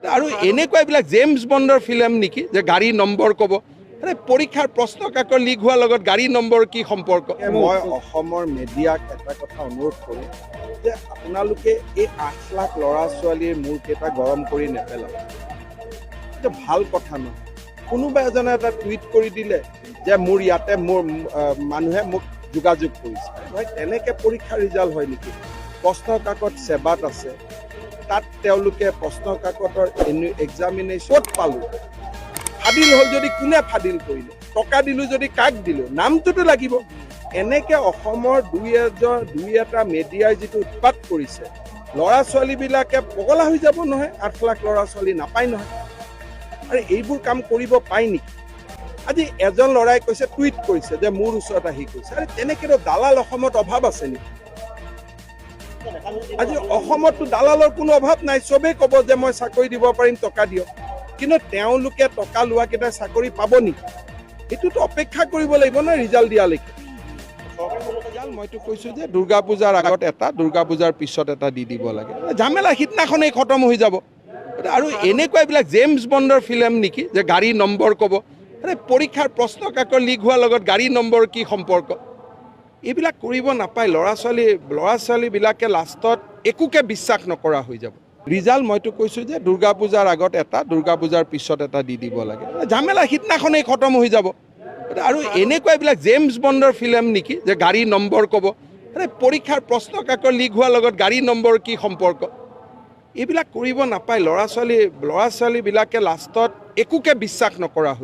আৰু এনেকুৱা এইবিলাক জেমছ বণ্ডৰ ফিল্ম নেকি যে গাড়ী নম্বৰ ক'ব? আৰে, পৰীক্ষাৰ প্ৰশ্ন কাকত লিক হোৱাৰ লগত গাড়ী নম্বৰ কি সম্পৰ্ক? মই অসমৰ মেডিয়াক এটা কথা অনুৰোধ কৰিম যে আপোনালোকে এই 8 লাখ ল'ৰা ছোৱালীৰ মূৰকেইটা গৰম কৰি নেপেলাব। এইটো ভাল কথা নহয়। কোনোবা এজনে এটা টুইট কৰি দিলে যে মোৰ ইয়াতে মোৰ মানুহে মোক যোগাযোগ কৰিছে। ভাই, তেনেকৈ পৰীক্ষাৰ ৰিজাল্ট হয় নেকি? প্ৰশ্ন কাকত ছেবাত আছে, তাত তেওঁলোকে প্ৰশ্ন কাকতৰ এক্সামিনেশ্যন ক'ত পালোঁ? ফাদিল হ'ল যদি কোনে ফাদিল কৰিলে? টকা দিলোঁ যদি কাক দিলোঁ? নামটোতো লাগিব। এনেকে অসমৰ দুই এজন, দুই এটা মেডিয়াই যিটো উৎপাত কৰিছে, ল'ৰা ছোৱালীবিলাকে পগলা হৈ যাব নহয়। 8 লাখ ল'ৰা ছোৱালী নাপায় নহয়। আৰু এইবোৰ কাম কৰিব পায় নেকি? আজি এজন ল'ৰাই কৈছে, টুইট কৰিছে যে মোৰ ওচৰত আহি কৈছে। আৰে, তেনেকেতো দালাল অসমত অভাৱ আছে নেকি? আজি অসমততো দালালৰ কোনো অভাৱ নাই। চবেই ক'ব যে মই চাকৰি দিব পাৰিম, টকা দিয়ক। কিন্তু তেওঁলোকে টকা লোৱাকেইটাই চাকৰি পাব নেকি? সেইটোতো অপেক্ষা কৰিব লাগিব ন ৰিজাল্ট দিয়ালৈকে। ৰিজাল্ট মইতো কৈছোঁ যে দুৰ্গা পূজাৰ আগত এটা, দুৰ্গা পূজাৰ পিছত এটা দি দিব লাগে। ঝামেলা সিদিনাখনেই খতম হৈ যাব। আৰু এনেকুৱা এইবিলাক জেমছ বণ্ডৰ ফিল্ম নেকি যে গাড়ী নম্বৰ ক'ব? আৰে, পৰীক্ষাৰ প্ৰশ্ন কাকত লিক হোৱাৰ লগত গাড়ী নম্বৰ কি সম্পৰ্ক? এইবিলাক কৰিব নাপায়। ল'ৰা ছোৱালীবিলাকে লাষ্টত একোকে বিশ্বাস নকৰা হৈ যাব। ৰিজাল্ট মইতো কৈছোঁ যে দুৰ্গা পূজাৰ আগত এটা, দুৰ্গা পূজাৰ পিছত এটা দি দিব লাগে। ঝামেলা সিদিনাখনেই খতম হৈ যাব। আৰু এনেকুৱা এইবিলাক জেমছ বণ্ডৰ ফিল্ম নেকি যে গাড়ী নম্বৰ ক'ব? আৰে, পৰীক্ষাৰ প্ৰশ্ন কাকত লিক হোৱাৰ লগত গাড়ী নম্বৰ কি সম্পৰ্ক? এইবিলাক কৰিব নাপায়। ল'ৰা ছোৱালীবিলাকে লাষ্টত একোকে বিশ্বাস নকৰা হৈ